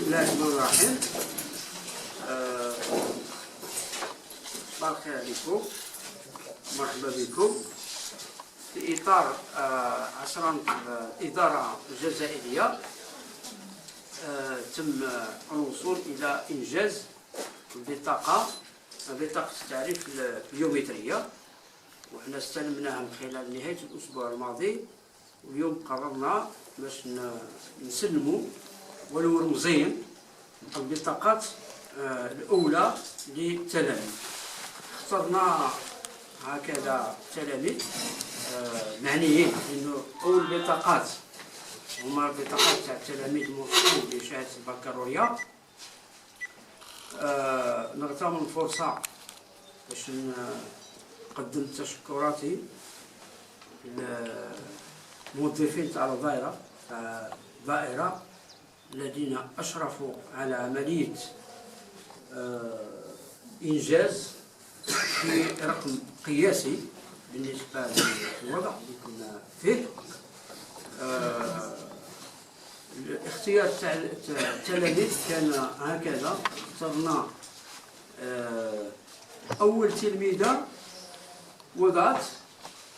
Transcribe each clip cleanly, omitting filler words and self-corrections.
الله الرحمن الرحيم. صباح الخير عليكم، مرحبا بكم. في إطار عصرنة الإدارة الجزائرية، تم الوصول إلى إنجاز البطاقة، بطاقة التعريف البيومترية، وحنا استلمناها من خلال نهاية الأسبوع الماضي، واليوم قررنا باش نسلموا ولو رمزيا البطاقات الأولى للتلاميذ. اخترنا هكذا تلاميذ معنيين، لأنه أول بطاقات هما البطاقات تاع التلاميذ الموصولين بشهادة البكالوريا. نغتنم الفرصة باش نقدم تشكراتي للموظفين تاع الدائرة، تاع الدائرة الذين أشرفوا على عملية إنجاز في رقم قياسي بالنسبة للوضع اللي كنا فيه. الاختيار تاع التلاميذ كان هكذا: اخترنا أول تلميذة وضعت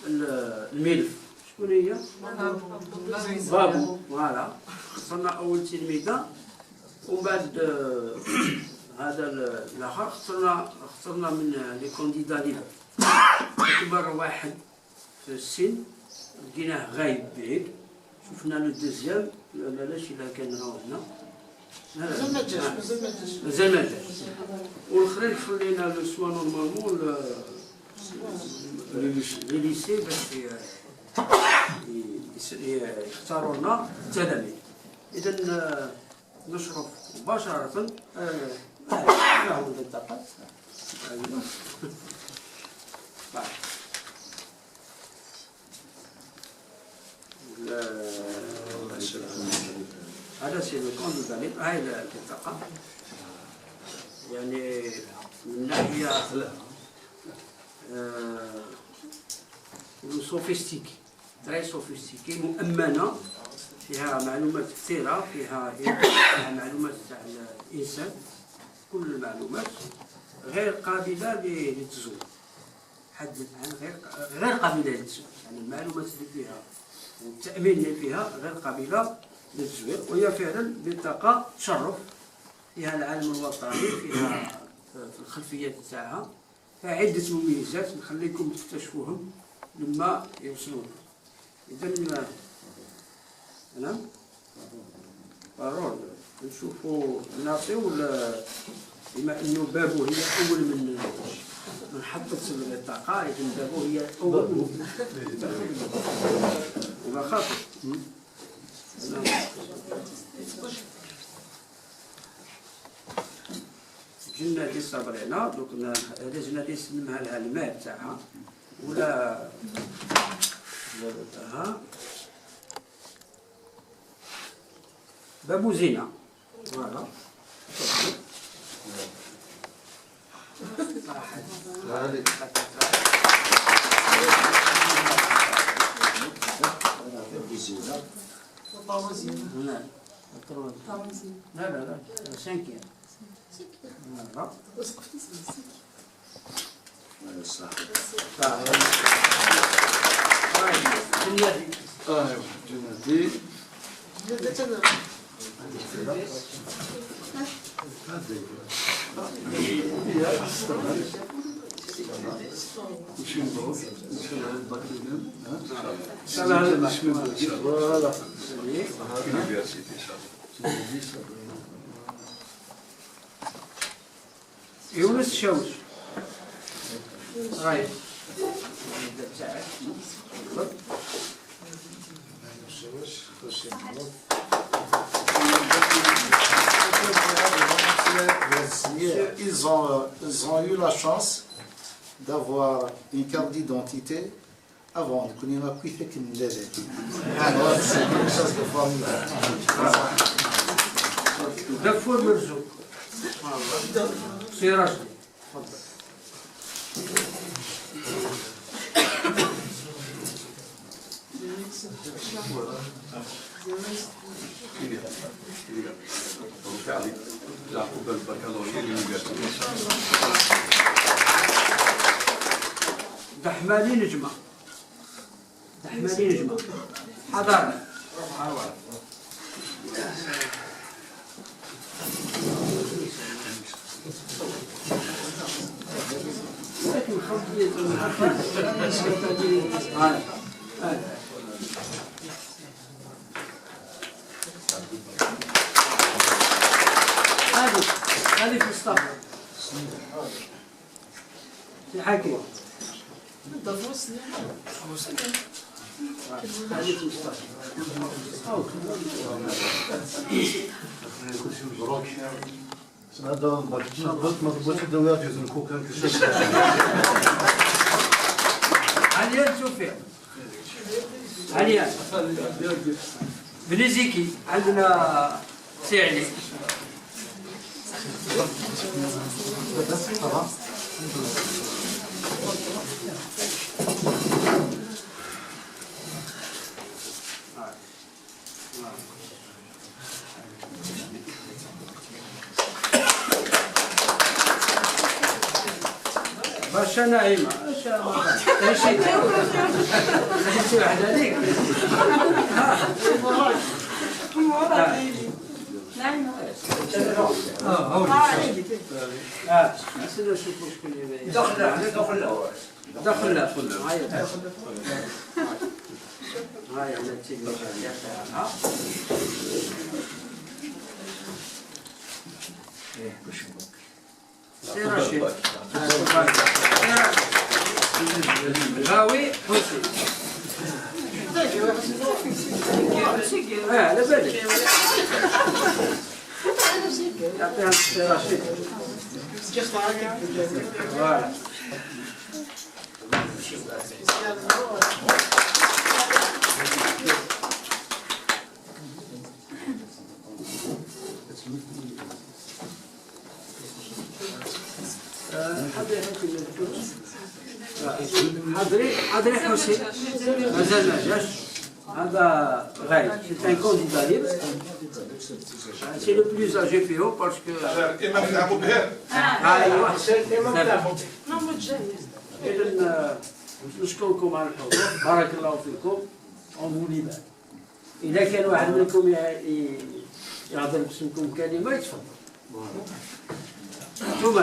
الملف. شكون هي؟ بابو. voilà، اخترنا أول تلميذة، ومن بعد هذا الآخر اخترنا من les candidats libres أكبر واحد في السن، لقيناه غايب بعيد. شفنا le deuxième، لا لا شي، لا كان راهو هنا. مازال ما جاش، مازال ما جاش. مازال ما جاش. والاخرين خلينا le soin normalement les lycées باش يختاروا لنا التلاميذ. اذا نشرف مباشره لهم البطاقات. ايوه، بعد. هذا c'est le candidat libre. هاي البطاقة، يعني من ناحية sophistiquée، très sophistiquée، مؤمنة، فيها معلومات كثيرة، فيها معلومات تاع الإنسان، كل المعلومات غير قابلة للتزوير حد الآن، غير قابلة للتزوير. يعني المعلومات اللي فيها والتأمين اللي فيها غير قابلة للتزوير، وهي فعلا بطاقة تشرف، فيها العلم الوطني، فيها في الخلفيات تاعها، فيها عدة مميزات نخليكم تكتشفوهم لما يوصلون. إذا نعم parole نشوفوا نعطيو بما انه بابو هي اول من حطت البطاقه، اذا بابو هي اول وما خاطر. نعم. جنادي صابرينا، دوك هذا جنادي سلمها لها الماء تاعها ولا ها بابو زينة. voilà. لا لا لا لا، cinquième. voilà. جنادي. ايوا جنادي. نمشي مبروك ان شاء الله الباك. ان شاء الله. voilà. université ان شاء الله. يونس شوش رايح. Ils ont eu la chance d'avoir une carte d'identité avant de connaître la cuisse qui nous l'aide. Alors, c'est quelque chose de formidable. دفور مرزوق سي راشد، تفضل. علي يعقوب البكالوريا l'université. دحماني نجمة، دحماني نجمة، حضارة. لكن خبيت. هاي هاي. هذه هذه في الصف في حكيم. هذه في الصف. كل شيء مبروك. هذا ما تبغاش تدوي جوز الكوكا. عليان توفيق، عليان بنزيكي، عندنا سي علي. Ça va. باشا نعيمة، ماشي ماشي واحدة ليك. نعم. اه استنى نشوفوا شكون اللي دخل دخل دخل دخل. هيا هيا، على التلفزيون تاعها. سي رشيد غاوي حسين. اه على بالك يعطيها السي رشيد. voilà. حضري حسين، حضري حضري حسين مازال ما جاش. هذا غايب، c'est un candidat libre، c'est le plus âgé فيهم parce que الامام تاع بوبهير. ايوا، اذا نشكركم على الحضور، بارك الله فيكم. on vous libère. اذا كان واحد منكم يهضر باسمكم كلمه يتفضل. ثم